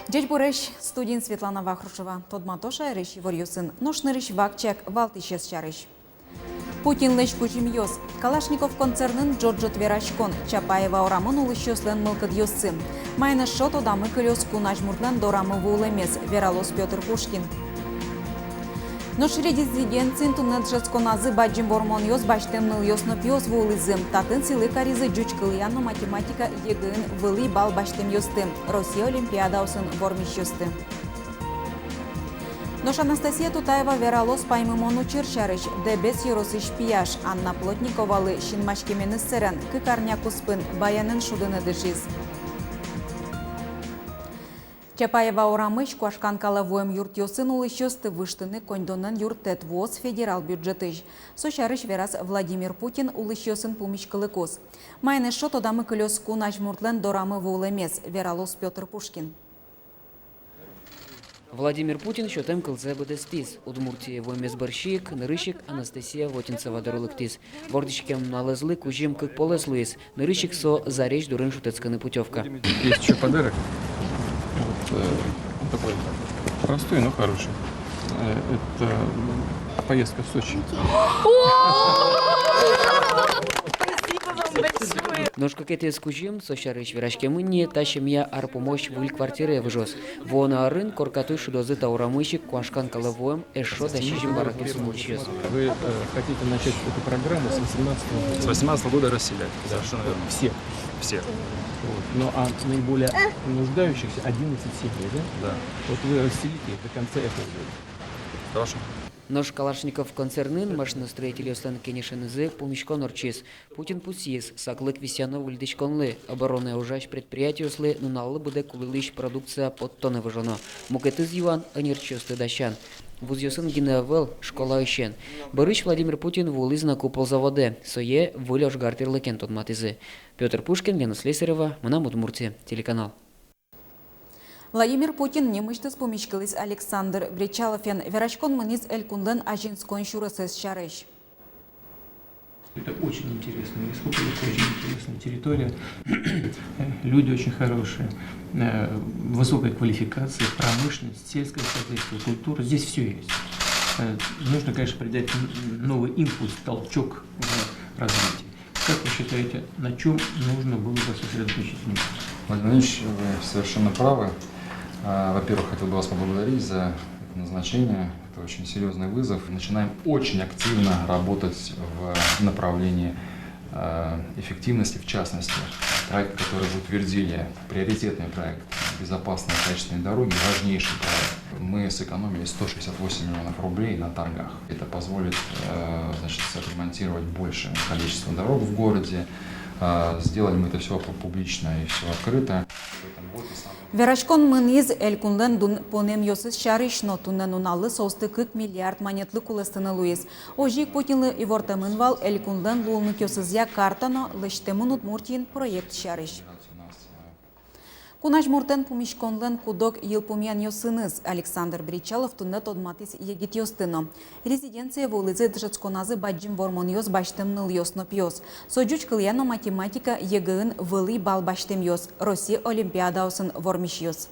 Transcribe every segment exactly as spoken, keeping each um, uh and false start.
Ӟечбуресь! Студиын Светлана Вахрушева. Тодмато шаерысь иворъёсын. Нош нырысь вакчияк валтӥсез сярысь. Путинлэсь кузьымъёс. Калашников концернын ӝоджыт вераськон. Чапаева урамын улӥсьёслэн мылкыдъёссы. Маин эшшо тодамы кылёз кун азьмуртлэн дорамы вуылэмез, вералоз Пётр Пушкин. Нош резиденциын туннэ дышетсконазы бадӟым вормонъёс басьтэм нылъёс но пиос вуылӥзы. Татын сӥлы каризы ӟуч кылъя но математика ЕГЭ-ын вылӥ балл басьтэмъёсты, Россия олимпиадаосын вормисьёсты. Нош Анастасия Тутаева вералоз паймымон учыр сярысь. Дэбес ёросысь пияш Анна Плотниковалы синмаськеменыз сэрен кык арня куспын баянэн шудыны дышиз. Чапаева урамысь Куашкан калэ вуэм юртъёсын улӥсьёсты выжтыны коньдонэн юрттэт вуоз федерал бюджетысь. Со сярысь вераз Владимир Путин улӥсьёсын пумиськылыкуз. Маин эшшо тодамы кылёз кун азьмуртлэн дорамы вуылэмез, вералоз Пётр Пушкин. Владимир Путин сётэм кылзэ быдэстӥз. Удмуртие вуэмез бӧрсьы ик нырысь ик Анастасия Вотинцева доры лыктӥз. Вордӥськем нуналэзлы кузьым кык полэс луиз. Нырысь ик со зарезь дурын шутэтскыны путёвка. Есть ещё подарок. Вот, э, такой простой, но хороший. Э, это, м, поездка в Сочи. Спасибо вам большое. Нош кыкетӥез кузьым, со сярысь вераськемын ни, та семья ар пумозь выль квартирае выжоз. Вуоно арын коркатуй шудозы та урамысь ик Куашкан калэ вуэм эшшо дас сизьым баракъёсын улӥсьёс. Вы, э, хотите начать эту программу с восемнадцатого года? С восемнадцатого года расселять. Да. Совершенно верно. Всех? Всех. Вот. Ну, а наиболее нуждающихся одиннадцать семей, да? Да. Вот вы расселите их до конца этого года. Хорошо. Нош Калашников концернын машиностроительёслэн кенешенызы пумиськон ортчиз. Путин пусйиз саклык висъяно выльдӥськонлы, оборонае ужась предприятиослы нуналлы быдэ кулэлӥсь продукция поттонэ выжоно. Мукетыз юан — ӧнерчиосты дасян. Вузъёсын гинэ ӧвӧл, школаысен. Бӧрысь Владимир Путин вуылӥз на купол заводэ, сое выль ожгар тӥрлыкен тодматӥзы. Пётр Пушкин, Лена Слесарева, «Мынам Удмуртие» телеканал. Владимир Путин нимысьтыз пумиськылӥз Александр Бречаловен. Вераськон мынӥз элькунлэн азинскон сюресэз сярысь. Это очень интересная республика, очень интересная территория. Люди очень хорошие, э, высокой квалификации, промышленность, сельское хозяйство, культура. Здесь всё есть. Э, нужно, конечно, придать н-, новый импульс, толчок в развитии. Как вы считаете, на чём нужно было бы сосредоточить внимание? Владимир Владимирович, вы совершенно правы. А, во-первых, хотел бы вас поблагодарить за это назначение. Это очень серьёзный вызов. Начинаем очень активно работать в направлении, э, эффективности, в частности. Проект, который вы утвердили, приоритетный проект, безопасные качественные дороги, важнейший проект. Мы сэкономили сто шестьдесят восемь миллионов рублей на торгах. Это позволит, э, значит, отремонтировать большее количество дорог в городе. Э, сделали мы это всё пу-, публично и всё открыто. Поэтому вот и самое. Вераськон мынӥз элькунлэн дун понэмъёсыз сярысь но. Туннэ нуналлы соосты кык миллиард манетлы кулэстыны луиз. Озьы ик Путинлы ивортэмын вал элькунлэн луонлыкъёсызъя карта но лэсьтэмын Удмуртиын проект сярысь. Кун азьмуртэн пумиськонлэн куд-ог йылпумъянъёсыныз Александр Бречалов туннэ тодматӥз егитъёсты но. Резиденцие вуылӥзы дышетсконазы бадӟым вормонъёс басьтэм нылъёс но пиос. Со ӟуч кылъя но математика ЕГЭ-ын вылӥ балл басьтэмъёс, Россия олимпиадаосын вормисьёс.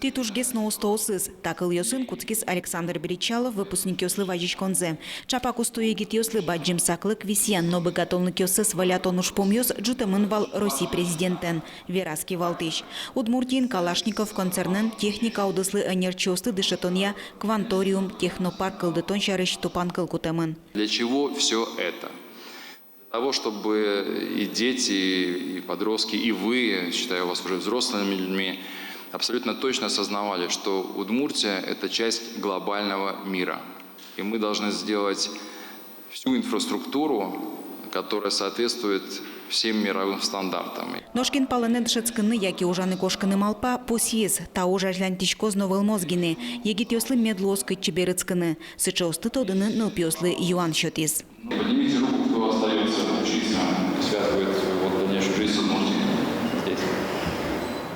Тӥ тужгес но устоосыз. Та кылъёсын кутскиз Александр Бречалов выпускникъёслы вазиськонзэ. Ӵапак усто егитъёслы бадӟым саклык висъян но быгатонлыкъёссэс волятон ужпумъёс ӝутэмын вал Россий президентэн, вераз кивалтӥсь. Удмуртиын Калашников концернэн техника удыслы ӧнерчиосты дышетонъя кванториум, технопарк кылдытон сярысь тупанкыл кутэмын. Для чего всё это? Того, чтобы и дети, и подростки, и вы, считаю вас уже взрослыми людьми, абсолютно точно осознавали, что Удмуртия — это часть глобального мира. И мы должны сделать всю инфраструктуру, которая соответствует всем мировым стандартам. Нош кин палэнэ дышетскыны яке ужаны кошкыны малпа, пусйиз, та уж азьланьтӥськоз но вӧлмоз гинэ. Егитъёслы мед луоз кытчы берытскыны. Сыӵеосты тодыны нылпиослы юан сётӥз. Поднимите руку, кто остаётся учиться, связывает свою вот дальнейшую жизнь с Удмуртией здесь.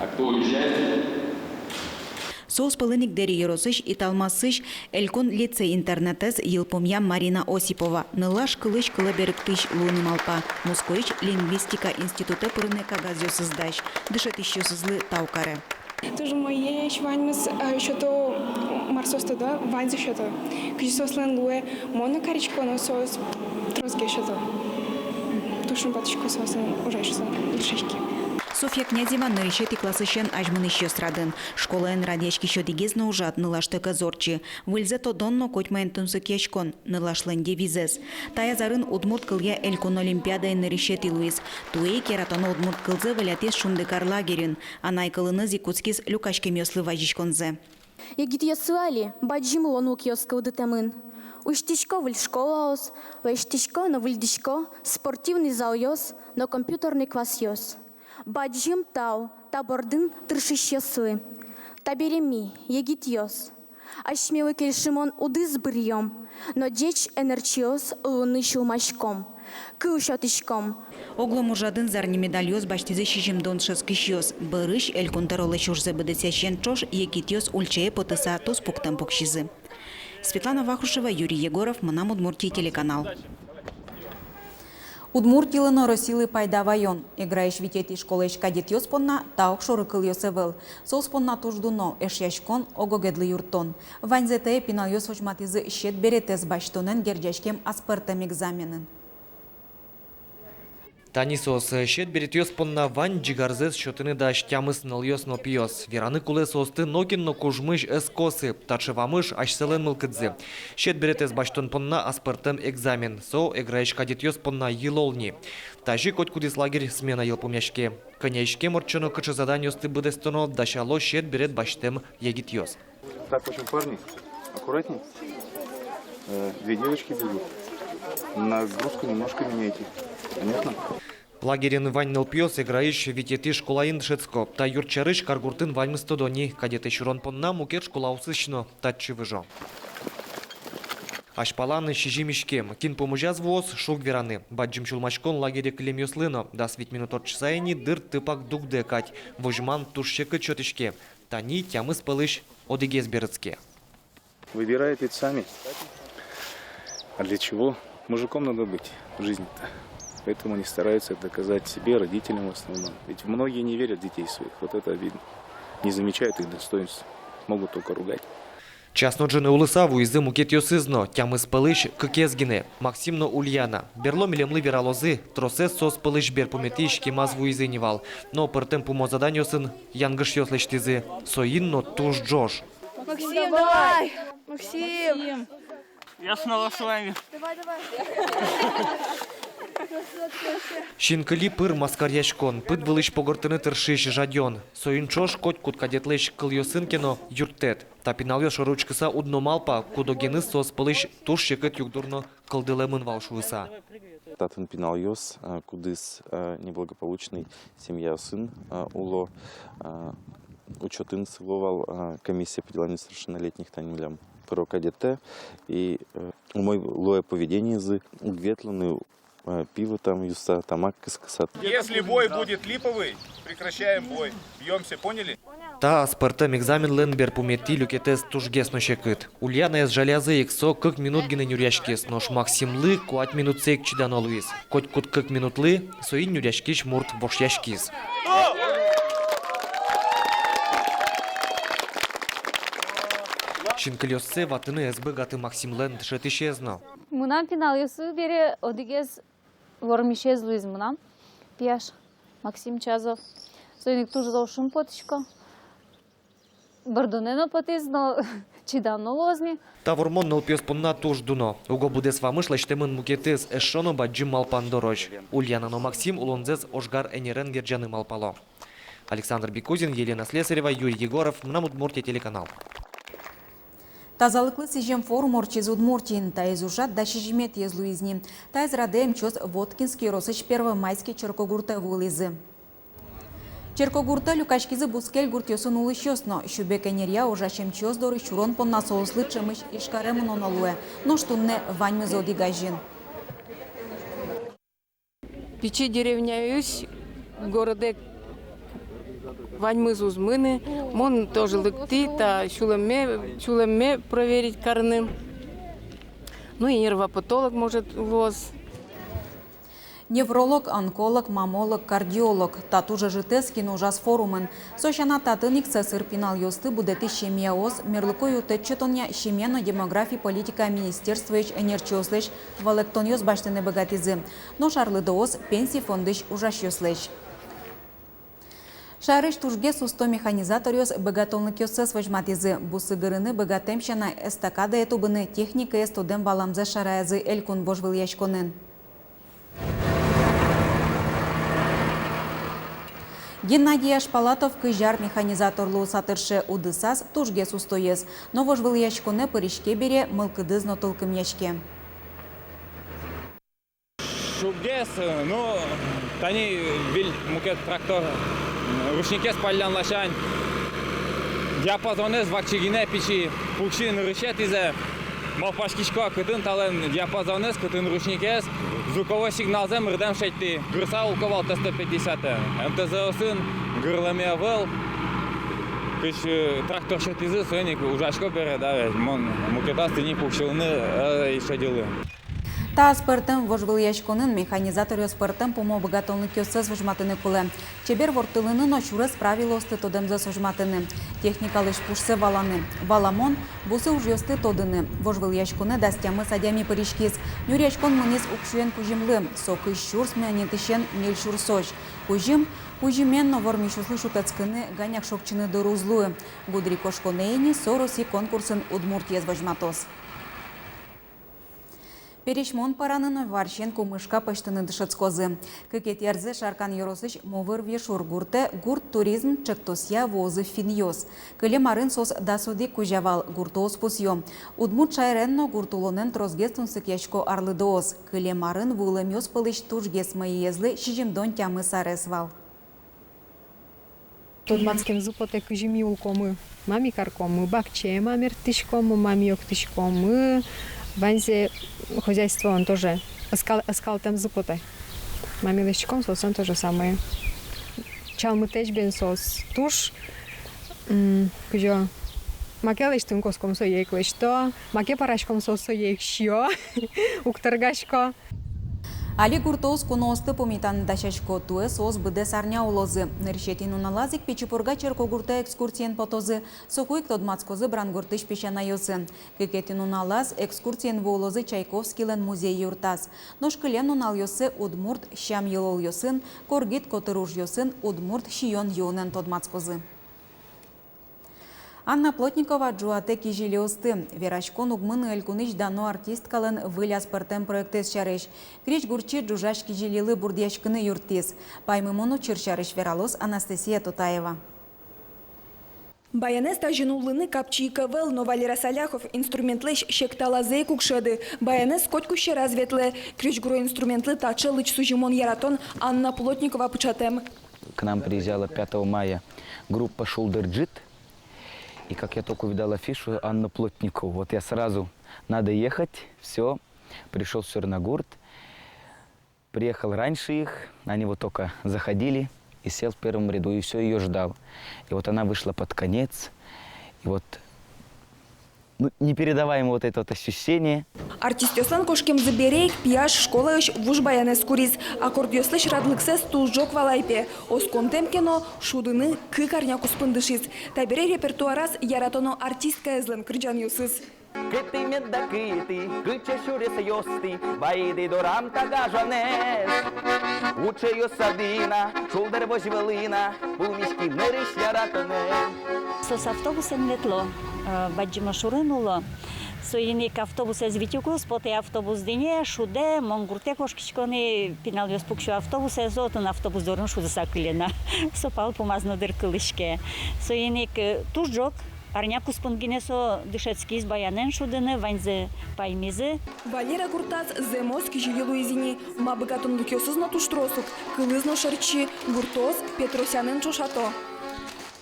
А кто уезжает? Соос пӧлын ик Дэри ёросысь Италмасысь элькун лицей-интернатэз йылпумъя Марина Осипова. Нылаш кылысь кылэ берыктӥсь луыны малпа, Москваысь лингвистика институтэ пырыны кагазъёсыз дась, дышетӥсьёсызлы тау каре. Туж умоесь, ваньмыз, э, сёто, мар соос тодо, ваньзэ сёто. Кызьы соослэн луэ, мон но карисько, но соос тросгес сёто. Туж шумпотӥсько соослэн ужасьёслэн дышетске. Софья Князева нырысетӥ классысен азьмынӥсьёс радын. Школаын радъяськись одӥгез но ужрад нылаштэк ӧз ортчы. Выльзэ тодон но котьмаен тунсыкъяськон — нылашлэн девизэз. Таяз арын удмурт кылъя элькун олимпиадаын нырысетӥ луиз. Туэ ик яратоно удмурт кылзэ волятӥз Шундыкар лагерьын. Анай кылыныз ик кутскиз люкаськемъёслы вазиськонзэ. Егитъёслы али бадӟым луонлыкъёс кылдытэмын. Усьтӥсько выль школаос, лэсьтӥсько но выльдӥсько спортивный залъёс но компьютерный классъёс. Бадӟым тау та бордын тыршисьёслы. Табере ми, егитъёс, асьмелы кельшымон удыс быръём но ӟеч ӧнерчиос луыны сюлмаськом, кыл сётӥськом. Оглом ужрадын зарни медальёс басьтӥзы сизьымдон дышетскисьёс. Бӧрысь Элькун Тӧролэсь ужзэ быдэсъясен ӵош егитъёс ульчае потыса туспуктэм пуксизы. Светлана Вахрушева, Юрий Егоров, «Мынам Удмуртие» телеканал. Удмуртилы но Россилы пайда ваён. Эграысь витетӥ школаысь кадетъёс понна та огшоры кылъёс ӧвӧл. Соос понна туж дуно эшъяськон, ог-огедлы юрттон. Ваньзэ тае пиналъёс возьматӥзы сьӧд беретэз басьтонэн герӟаськем аспӧртэм экзаменын. Тани соос, сьӧд беретъёс понна вань ӟигарзэс сётыны дась тямыс нылъёс но пиос. Вераны кулэ, соосты нокин но кужмысь ӧз косы. Таӵе вамыш — асьсэлэн мылкыдзы. Сьӧд беретэз басьтон понна аспӧртэм экзамен. Со Эграысь кадетъёс понна йылол ни. Тазьы котькудӥз лагерь смена йылпумъяське. Кӧня иськем ортчоно, кыӵе заданиосты быдэстоно, дасяло сьӧд берет басьтэм егитъёс. Так, в общем, парни, аккуратней. Э, две девочки бегут. Нагрузку немножко меняйте. Понятно? Лагерьын вань нылпиос Эграысь витетӥ школаын дышетско. Та юрт сярысь каргуртын ваньмыз тодо ни. Кадетэ сюрон понна мукет школаосысь но татчы выжо. Азьпалан сизьым иськем. Кин пумозяз вуоз, шуг вераны. Бадӟым сюлмаськон лагере кылемъёслы но. Дас вить минут ортчыса ини дыр тыпак дугдэ кадь. Возьман туж секыт сётӥське. Тани тямыс пӧлысь одӥгез берытске. Выбирают ведь сами. А для чего? Мужиком надо быть в жизни-то. Поэтому они стараются доказать себе, родителям в основном. Ведь многие не верят в детей своих. Вот это обидно. Не замечают их достоинств. Могут только ругать. Час но ӝыны улыса вуизы мукетъёсыз но, тямыс пӧлысь кыкез гинэ, Максим но Ульяна. Берло милемлы вералозы, тросэз соос пӧлысь берпуметӥ иськемаз вуизы ни вал. Но пӧртэм пумо заданиосын янгышъёс лэсьтӥзы. Соин но туж ӝож. Максим, давай! Максим! Я снова с вами. Давай, давай. Синкыли пыр маскаръяськон, пыд вылысь погыртыны тыршись жадён. Соин ӵош котькуд кадетлэсь кылъёсын ке но юрттэт. Та пиналъёс шоры учкыса уд но малпа, куд-огеныз соос пӧлысь туж секыт югдур но кылдылэмын вал шуыса. Татын пиналъёс, а, кудӥз, а, неблагополучной семьяосын, а, уло, а, учётын сыло вал, а, комиссия по делам несовершеннолетних тани милям пыро кадетэ, и, э, умой луэ поведениезы, уг ветло ни, э, пиво там юыса, тамак кыскыса. Если бой будет липовый, прекращаем бой, бьёмся, поняли? Та аспӧртэм экзаменлэн берпуметӥ люкетэз тужгес но секыт. Ульянаез жалязы ик, со кык минут гинэ нюръяськиз, нош Максимлы куать минутсэ ик чидано луиз. Котькуд кык минутлы соин нюръяськись мурт вошъяськиз. Синкылиоссэ ватыны ӧз быгаты Максимлэн дышетӥсез но. Мынам пиналъёсы бере одӥгез вормисез луиз мынам пияш Максим Чазов. Соин ик туж зол шумпотӥсько. Бӧрдонэ но потӥз, но чидано луоз ни. Та вормон нылпиос понна туж дуно. Уго быдэс вамыш лэсьтэмын мукетыз, эшшо но бадӟым малпан дорозь. Ульяна но Максим улонзэс ожгар ӧнерен герӟаны малпало. Александр Бекузин, Елена Слесарева, Юрий Егоров, «Мынам Удмуртие» телеканал. Тазалыклы сӥзем форум ортчиз Удмуртиын. Таиз ужрад дас сизьыметӥез луиз ни. Таиз радэ эмчиос Воткинск ёросысь Первомайский черкогуртэ вуылӥзы. Черкогуртэ люкаськизы бускель гуртъёсын улӥсьёс но. Сюбег ӧнеръя ужась эмчиос доры сюрон понна соослы ӵемысь Ижкаре мыноно луэ. Нош туннэ ваньмыз одӥг азьын. Пичи деревняысь городэ Ваньмыз уз мыны, мон тоже лыктӥ та сюлэмме, сюлэмме проверить карыны. Ну и нервопатолог, может, луоз. Невролог, онколог, маммолог, кардиолог — та туж ӧжыт эскин ужаз форумын. Со сяна, татын ик сӧсыр пиналъёсты будэтӥсь семьяос, мерлыко юрттэт сётонъя семья но демографи политикая министерствоысь ӧнерчиослэсь валэктонъёс басьтыны быгатӥзы, нош арлыдоос — пенси фондысь ужасьёслэсь. Шаерысь тужгес усто механизаторъёс быгатонлыкъёссэс возьматӥзы. Бусы гырыны быгатэм сяна, эстакадае тубыны, техникаез тодэм-валамзэс шараязы элькун вожвылъяськонын. Геннадий Ашпалатов кызь ар механизатор луыса тырше, удысаз тужгес устоез. Но вожвылъяськонэ пыриське бере, мылкыдыз но тулкымъяське. Шуггес, ну, тани выль мукет трактор, ручникез паллян ласянь. Диапазонэз вакчи гинэ, пичи, пуксьы нырысетӥзэ. Малпаськисько, кытын талэн диапазонэз, кытын ручникез. Звуковой сигналзэ мырдэм шедьтӥ. Гырыса улӥсько вал Т сто пятьдесят. М Т З-осын гырлэме ӧвӧл. Кызьы, э, трактор сётӥзы, соин ик ужасько бере, да, ведь мон мукетаз тӥни пуксьылыны, э, ӧй шедьылы. Та аспӧртэм вожвылъяськонын механизаторъёс пӧртэм пумо быгатонлыкъёссэс возьматыны кулэ. Чебер ворттылыны но сюрес правилоосты тодэмзэс возьматыны, техникалэсь пушсэ валаны. Валамон, бусы ужъёсты тодыны. Вожвылъяськонэ дас тямыс адями пыриськиз. Нюръяськон мынӥз уксёен кузьымлы. Со кызь сюрс мынӥсен ньыль сюрсозь. Кузьым, кузьымен но вормисьёслы шутэтскыны, ганяк шокчыны дыр уз луы. Гудырикошконэ ини со Россия конкурсын Удмуртиез возьматоз. Пересьмон пӧраны но варсен кумышка пӧзьтыны дышетскозы. Кыкетӥ арзэ Шаркан ёросысь Мувыр-Вешур гуртэ «Гурт туризм» ӵектосъя вуозы финнъёс. Кылем арын соос дас одӥг кузя вал. Гуртоос пусъё: удмурт шаерен но гурт улонэн тросгес тунсыкъясько арлыдоос. Кылем арын вуылэмъёс пӧлысь тужгес мӧйыезлы сизьымдон тямыс арес вал. Тодматскемзы потэ, кызьы ми улӥськомы. Ма ми кариськомы, бакчае ма мерттӥськомы, ма ми октӥськомы, ваньзэ хозяйствоын тоже ӧскал-, ӧскалтэмзы потэ. Ма ми лэсьтӥськом, соослэн то же самое. Чалмытэсь бен соос туж, м, кызьы, маке лэсьтыны кутском, сое ик лэсьто, маке пӧраськом, соос сое ик сиё, уг тыргасько. Али гуртоос куноосты пумитаны дасясько, туэ соос быдэс арня улозы. Нырысетӥ нуналаз ик Пичи Пурга черкогуртэ экскурсиен потозы, соку ик тодматскозы Брангуртысь песянайёсын. Кыкетӥ нуналаз экскурсиен вуылозы Чайковскийлэн музей юртаз. Нош кылем нуналъёсы удмурт сям-йылолъёсын, коргид котыр ужъёсын, удмурт сиён-юонэн тодматскозы. Анна Плотникова ӝуатэ кизилиосты. Вераськон уг мыны элькунысь дано артисткалэн выль аспӧртэм проектэз сярысь. Крезьгурчи ӝужась кизилилы бурдъяськыны юрттӥз. Паймымон учыр сярысь вералоз Анастасия Тутаева. Баянэз тазьы нуллыны капчи ик ӧвӧл, но Валера Саляхов инструментлэсь секталазэ ик уг шӧды. Баянэз котьку сьӧраз ветлэ. Крезьгуро инструментлы таӵе лыдӟисьёсмес яратон Анна Плотникова пыӵатэм. К нам приезжала пятого мая группа «Шулдыр ӝыт». И как я только увидал афишу Анну Плотникову, вот я сразу: «Надо ехать», всё, пришёл в Сёрногурт, приехал раньше их, они вот только заходили, и сел в первом ряду, и всё, её ждал. И вот она вышла под конец, и вот Ну, непередаваемо вот это вот ощущение. Артистъёслэн кошкемзы бере ик пияш школаысь вуж баянэз куриз. Аккордъёслэсь радлыксэс туж ӝог валай, пе. Осконтэм ке но, шудыны кык арня куспын дышиз. Табере репертуараз яратоно артисткаезлэн кырӟанъёсыз. Кытӥ меда кытӥ, кыӵе сюресъёстӥ, вайиды дорам та гажанэз. Учеё садын-а, шулдыр возь вылын-а, пумиськи нырысь яратонэн. Соос автобусэн ветло, э, Бадӟым Ошурын уло. Соин ик автобусэз вить уг уз потэ, автобус дыне шудэ, мон гуртэ кошкисько ни, пиналъёс пуксё автобусэ, со отын автобус дорын шудыса кыле на. Со пал пумаз но дыр кылӥське. Соин ик, э, туж ӝог, арня куспын гинэ со дышетскиз баянэн шудыны, ваньзэ паймизы. Валера гуртаз зэмос кизили луиз ини. Ма, быгатонлыкъёсыз но туж трос ук, кылыз но шӧртчи, гуртоос Петросянэн ӵошато.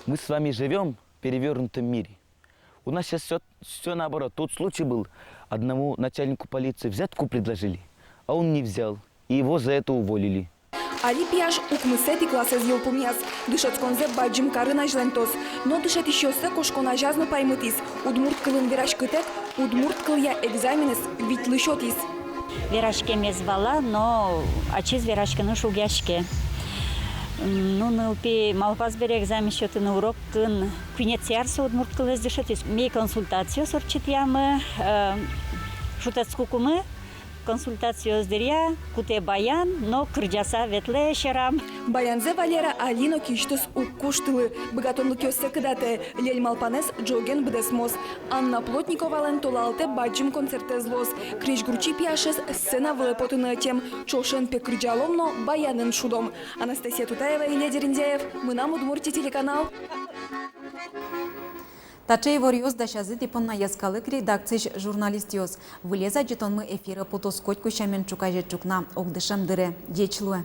Мы с вами живём в перевёрнутом мире. У нас сейчас всё, всё наоборот. Тут случай был, одному начальнику полиции взятку предложили, а он не взял, и его за это уволили. Али пияш укмысэтӥ классэз йылпумъяз. Дышетсконзэ бадӟым карын азьлантоз. Но дышетӥсьёссэ кошкон азяз но паймытӥз: удмурт кылын вераськытэк, удмурт кылъя экзаменэз витьлы сётӥз. Вераськемез вала, но ачиз вераськыны шугъяське. Ну, нылпи малпаз бере экзамен сётыны урокын, куинетӥ арзэ удмурт кылэз дышетӥз. Ми консультациос ортчытъямы, э, шутэтскыкумы, консультациос дыръя кутэ баян но кырӟаса ветлэ сьӧрам. Баянзэ Валера али но кисьтыз уг куштылы, быгатонлыкъёссэ кыдатэ, лель малпанэз ӝоген быдэсмоз. Анна Плотниковалэн толалтэ бадӟым концертэз луоз. Крезьгурчи пияшез сцена вылэ потыны ӧтем. Ӵошен пе кырӟалом но баянэн шудом. Анастасия Тутаева, Илья Дерендяев, «Мынам Удмуртие» телеканал. Таӵе иворъёс дасязы тӥ понна йӧскалык редакциысь журналистъёс. Вылез адӟытонмы эфире потоз котьку сямен ӵуказе ӵукна, огдышем дыре. Ӟеч луэ.